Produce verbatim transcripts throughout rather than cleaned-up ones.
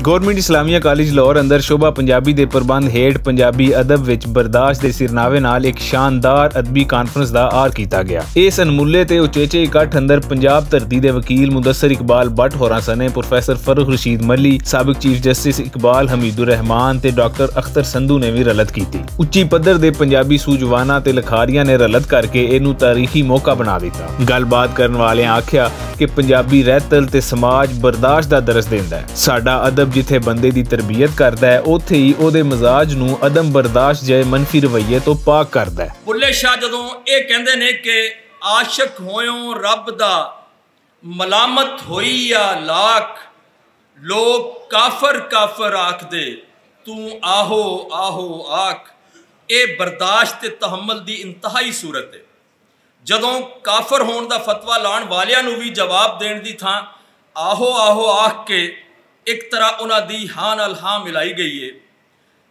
گورنمنٹ اسلامیہ کالج لاہور اندر شعبہ پنجابی دے پربند ہیٹھ پنجابی ادب وچ برداشت دے سرناوے نال اک شاندار ادبی کانفرنس دا آر کیتا گیا۔ اس انمولے تے اچیچے اکٹھ اندر پنجاب دھرتی دے وکیل مدثر اقبال بٹ ہوراں سنے پروفیسر فرخ رشید ملی، سابق چیف جسٹس اقبال حمید الرحمان تے ڈاکٹر اختر سندھو نے وی رلت کیتی۔ اچی پدر دے پنجابی سوجواناں تے لکھاریاں نے رلت کر کے اینوں تاریخی موقع بنا دیتا۔ گل بات کرن والیاں آکھیا کہ پنجابی رہتل تے سماج برداشت دا درس دیندا ہے۔ ساڈا ادب جتھے بندے دی تربیت کردا ہے، اوتھے ہی اوہدے مزاج نوں عدم برداشت جئے منفی رویے توں پاک کردا ہے۔ بلے شاہ جدوں ایہہ کہندے نے کہ عاشق ہویوں رب دا ملامت ہوئی یا لاکھ، لوگ کافر کافر آکھ دے، توں آہو آہو آکھ۔ ایہہ برداشت تے تحمل دی انتہائی صورت ہے۔ جدوں کافر ہون دا فتوی لان والیاں نوں وی جواب دین دی تھاں آہو آہو آکھ کے اک طرح انہاں دی ہاں نال ہاں ملائی گئی ہے۔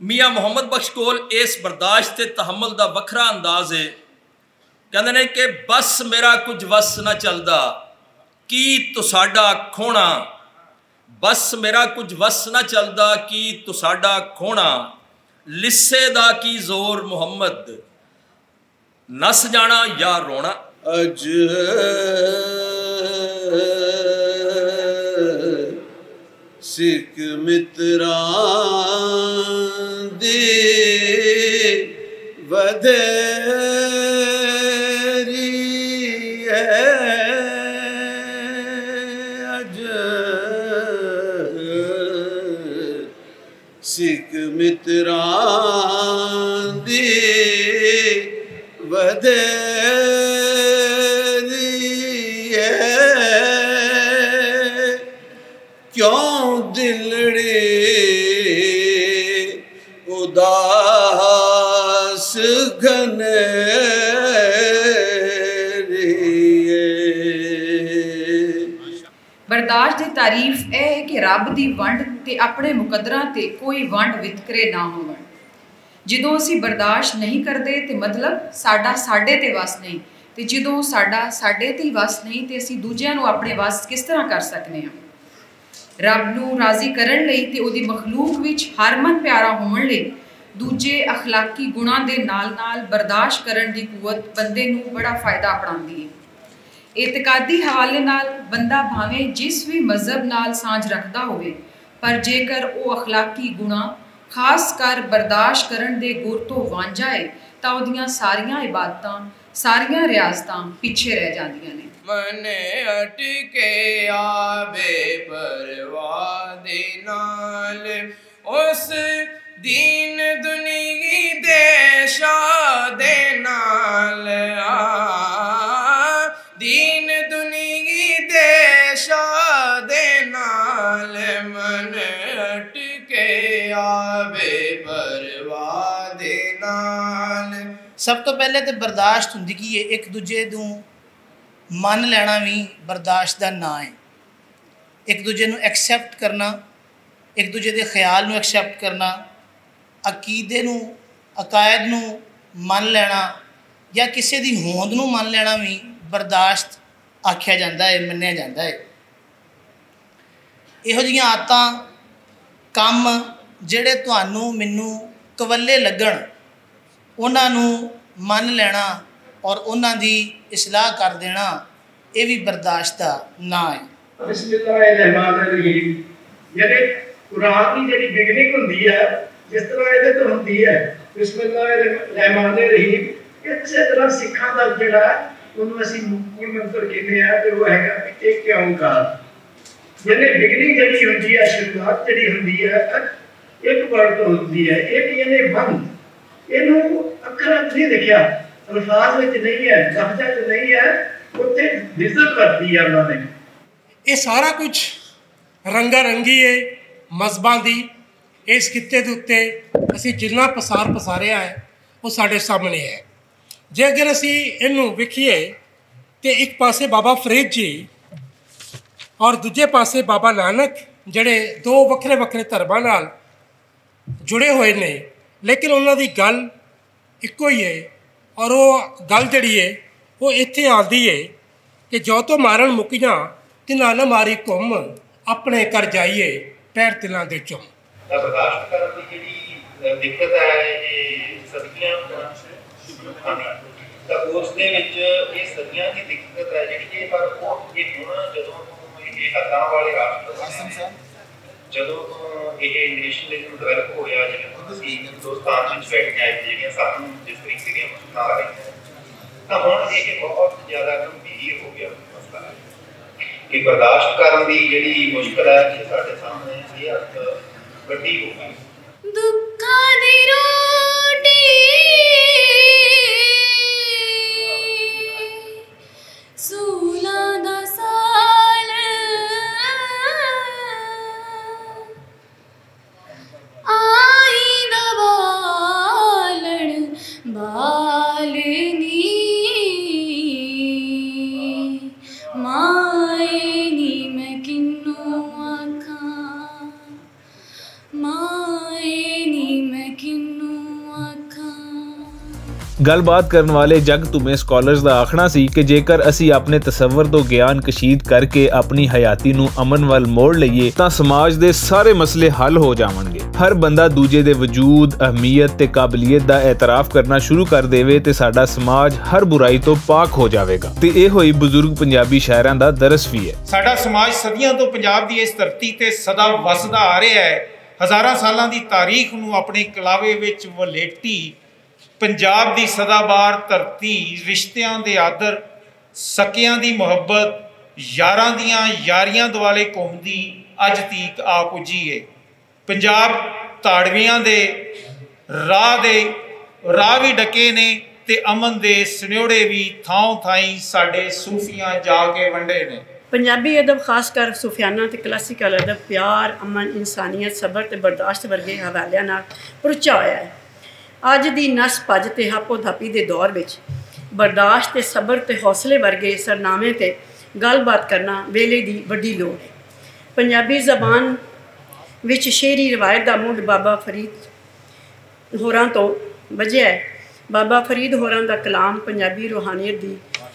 میاں محمد بخش کول ایس برداشت تے تحمل دا وکھرا انداز ہے۔ کہندے نے کہ بس میرا کچھ وس نہ چلدا، کی تساڈا کھونا؟ بس میرا کچھ وس نہ چلدا، کی تساڈا کھونا؟ لسے دا کی زور محمد، نس جانا یا رونا؟ اج سکھ متراں دی ودھیری ہے۔ اج سکھ متراں دی ودھیری ہے، کیوں دلڑی اداس گھنیری ہے۔ برداشت دی تعریف اے ہے کہ رب دی ونڈ تے اپنے مقدراں تے کوئی ونڈ وتکرے نہ ہون۔ جدوں اسی برداشت نہیں کردے تے مطلب ساڈا ساڈے تے وس نہیں، تے جدوں ساڈا ساڈے تے وس نہیں تے اسی دوجیاں نوں اپنے وس کس طرح کر سکنے ہاں؟ رب نوں راضی کرن لئی تے اوہدی مخلوق وچ ہر من پیارا ہون لئی دوجے اخلاقی گناں دے نال نال برداشت کرن دی قوت بندے نوں بڑا فائدہ اپناندی ہے۔ اعتقادی حوالے نال بندہ بھاویں جس وی مذہب نال سانجھ رکھدا ہووے، پر جیکر او اخلاقی گناہ خاص کر برداشت کرن دے گر توں وانجھا اے، تاں اوہدیاں ساریاں عبادتاں، ساریاں ریاضتاں پچھے رہ جاندیاں نیں۔ من اٹکے آبے پرواہ دے نال، اس دین دنیگی دے شاہ دے نال آ، دین دنیگی دے شاہ دے نال من اٹکے آوے پرواہ دے نال۔ سب تو پہلے تے برداشت ہوندی کی ہے، ایک دوجے نوں من لینا وی برداشت دا ناں ہے۔ ایک دوجے نوں ایکسپٹ کرنا، ایک دوجے دے خیال نوں ایکسپٹ کرنا، عقیدے نوں، عقائد نوں من لینا یا کسے دی ہوند نوں من لینا وی برداشت آکھیا جاندا ہے، منیا جاندا ہے۔ ایہو جیاں آدتاں، کم جڑے تہانوں مینوں کولے لگن، انہاں نوں من لینا اور انہاں دی اصلاح کر دینا، ایہہ وی برداشت دا ناں ہے۔ بسم اللہ الرحمن الرحیم۔ یعنی قرآن دی جڑی بگننگ ہوندی ہے، جس طرح ایہدے تو ہوندی ہے، بسم اللہ الرحمن الرحیم، یہ کسے طرح سکھاں دا جڑا ہے، انہوں اسی مول منتر کہنے ہیں، تے وہ ہے کہ ایک کیوں کا۔ یعنی بگننگ جڑی ہوندی ہے، شروعات جڑی ہوندی ہے، ایک ورڈ تو ہوندی ہے، ایک یعنی بند۔ اینوں اکھراں وچ نہیں لکھیا، الفاظ وچ نہیں ہے، لفظاں وچ نہیں ہے، اتھے وزن ورتی ہے انہاں نے۔ یہ سارا کچھ رنگا رنگی ہے مذہباں دی۔ اس خطے دے اُتے اسی جنہ پسار پساریا ہے، وہ ساڈے سامنے ہے۔ جے اگر اسی اینوں ویکھیے تے ایک پاسے بابا فرید جی اور دوجے پاسے بابا نانک، جڑے دو وکھرے وکھرے دھرماں نال جڑے ہوئے نے، لیکن انہاں دی گل اکو ہی ہے۔ اور وہ گل جڑی ہے، وہ اتھے آندی ہے کہ جو تو مارن مکیاں، تنا نہ ماری گھوم اپنے گھر جائیے۔ پیر تلاں دے چم۔ برداشت کرن دی جڑی دقت ہے، یہ صدیاں، ہاں، تو اس دے وچ یہ صدیاں دی دقت ہے جڑی، یہ پر وہ یہ ہن جدوں یہ حداں والے راشٹر بنے نے، جدوں یہ نیشنلزم ڈیولپ ہویا، جدوں اسی ہندوستان وچ بیٹھے ہیں، جڑیاں سانوں جس طریقے ਦੀਆਂ مشکلات آ رہی ہیں، تو ہن یہ بہت زیادہ گمبھیر ہو گیا مسئلہ ہے کہ برداشت کرن دی جڑی مشکل ہے، یہ ساڈے سامنے یہ اک وڈی ہو گئی۔ دکھاں دی روٹی، سولاں دا سال، آئی دا بالن، بال نی، مائے نی میں کنوں آکھاں، مائے نی میں کنوں آکھاں۔ گل بات کرن والے جگ تمیں سکالرز دا آکھنا سی کہ جیکر اسی اپنے تصور تو گیان کشید کر کے اپنی حیاتی نوں امن ول موڑ لئیے، تاں سماج دے سارے مسئلے حل ہو جاون گے۔ ہر بندہ دوجے دے وجود، اہمیت تے قابلیت دا اعتراف کرنا شروع کر دیوے تے ساڈا سماج ہر برائی تو پاک ہو جاوے گا۔ تے اے ہوئی بزرگ پنجابی شاعراں دا درس وی ہے۔ ساڈا سماج صدیاں تو پنجاب دی اس دھرتی تے سدا وسدا آ رہیا ہے۔ ہزاراں سالاں دی تاریخ نوں اپنے کلاوے وچ ولیٹی پنجاب دی سدا بار دھرتی، رشتیاں دے آدر، سکیاں دی محبت، یاراں دیاں یاریاں دوالے گھومدی اج تیک آ پجی ہے۔ پنجاب تاڑویاں دے راہ دے راہ وی ڈکے نے، تے امن دے سنیوڑے وی تھاؤں تھائیں ساڈے صوفیاں جا کے ونڈے نے۔ پنجابی ادب، خاص کر صوفیانہ تے کلاسیکل ادب، پیار، امن، انسانیت، صبر تے برداشت ورگے حوالیاں نال پرچا ہویا ہے۔ اج دی نس پج تے ہاپو دھاپی دے دور وچ برداشت تے صبر تے حوصلے ورگے سرنامے تے گل بات کرنا ویلے دی وڈی لوڑ ہے۔ پنجابی زبان وچ شعری روایت دا مڈ بابا فرید ہوراں توں وجہ ہے۔ بابا فرید ہوراں دا کلام پنجابی روحانیت دی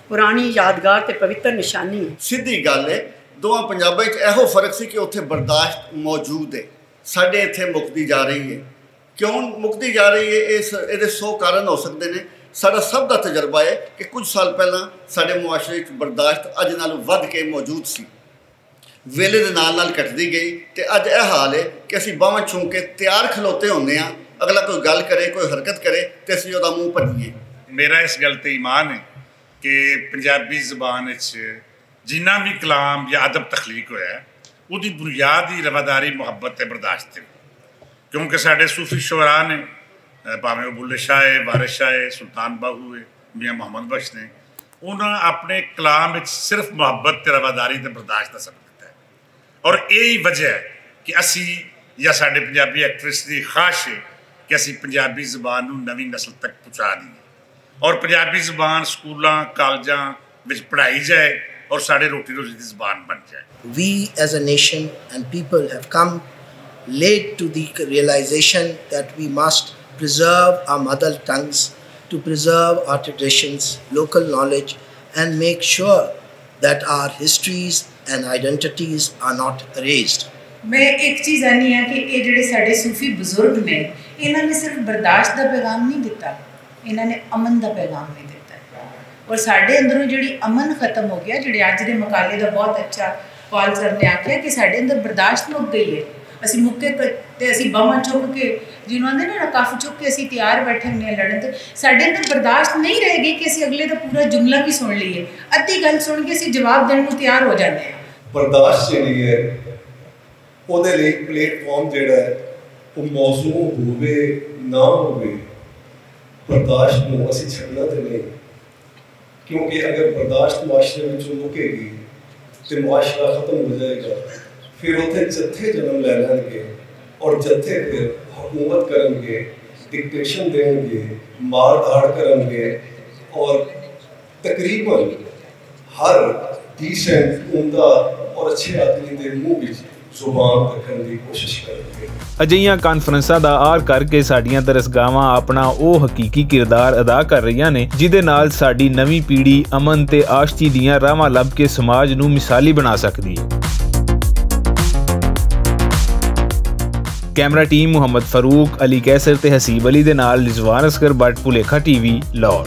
پرانی یادگار تے پوتر نشانی ہے۔ سیدھی گل ہے، دوواں پنجاباں وچ ایہو فرق سی کہ اتھے برداشت موجود ہے، ساڈے اتھے مکدی جا رہی ہے۔ کیوں مکدی جا رہی ہے؟ اس ایہدے سو کارن ہو سکدے نے۔ ساڈا سب دا تجربہ ہے کہ کچھ سال پہلاں ساڈے معاشرے وچ برداشت اج نال ودھ کے موجود سی، ویلے دے نال نال گھٹدی گئی، تے اج اے حال ہے کہ اسی باہواں چھوں کے تیار کھلوتے ہوندے ہاں۔ اگلا کوئی گل کرے، کوئی حرکت کرے، تے اسی اوہدا منہ پنیے۔ میرا اس گل تے ایمان ہے کہ پنجابی زبان وچ جنہ وی کلام یا ادب تخلیق ہویا ہے، اوہدی بنیادی رواداری محبت تے برداشت ہے۔ کیونکہ ساڈے صوفی شعراء نے، بھاویں او بلے شاہ ہے، وارث شاہ ہے، سلطان باہو ہے، میاں محمد بخش نے، انہاں اپنے کلام وچ صرف محبت تے رواداری تے برداشت دا سبق دتا ہے۔ اور ایہی وجہ ہے کہ اسی یا ساڈے پنجابی ایکٹرس دی خواہش ہے کہ اسی پنجابی زبان نوں نویں نسل تک پہنچا دیے اور پنجابی زبان سکولاں، کالجاں وچ پڑھائی جائے اور ساڈے روٹی روزی دی زبان بن جائے۔ We as a nation and people have come late to the realization that we must preserve our mother tongues, to preserve our traditions, local knowledge, and make sure that our histories and identities are not erased. میں ایک چیز آنی ہاں کہ یہ جڑے ساڈے صوفی بزرگ نے، انہاں نے صرف برداشت دا پیغام نہیں دتا، انہاں نے امن دا پیغام بھی دتا۔ اور ساڈے اندروں جڑی امن ختم ہو گیا، جڑے اج دے مقالے دا بہت اچھا پال سر نے آکھیا کہ ساڈے اندر برداشت مک گئی ہے۔ اسی مکے تے، تے اسی باہواں چک کے، جنہوں آندے نا، کف چک کے اسی تیار بیٹھے ہونے ہیں لڑن تے۔ ساڈے اندر برداشت نہیں رہ گئی کہ اسی اگلے دا پورا جملہ بھی سن لئیے۔ ادھی گل سن کے اسی جواب دین نوں تیار ہو جاندے ہیں۔ برداشت جڑی ہے، اوہدے لئی پلیٹ فارم جڑا ہے، وہ موضوع ہووے نہ ہووے، برداشت نوں اسی چھڈنا تے نہیں۔ کیونکہ اگر برداشت معاشرے وچوں مکے گی تے معاشرہ ختم ہو جائے گا، پھر اتھے جتھے جنم لے لین گے اور جتھے پھر حکومت کرن گے، ڈکٹیشن دین گے، مار دھاڑ کرن گے، اور تقریباً ہر ڈیسنٹ، عمدہ اور اچھے آدمی دے منہ وچ زبان رکھن دی کوشش کرن گے۔ اجہیاں کانفرنساں دا آر کر کے ساڈیاں درسگاہواں اپنا او حقیقی کردار ادا کر رہیاں نے، جدے نال ساڈی نویں پیڑھی امن تے آشتی دیاں راہواں لب کے سماج نوں مثالی بنا سکدی ہے۔ کیمرہ ٹیم محمد فاروق، علی قیصر تے حسیب علی دے نال رضوان اصغر بٹ، پولیکھا ٹی وی، لاہور۔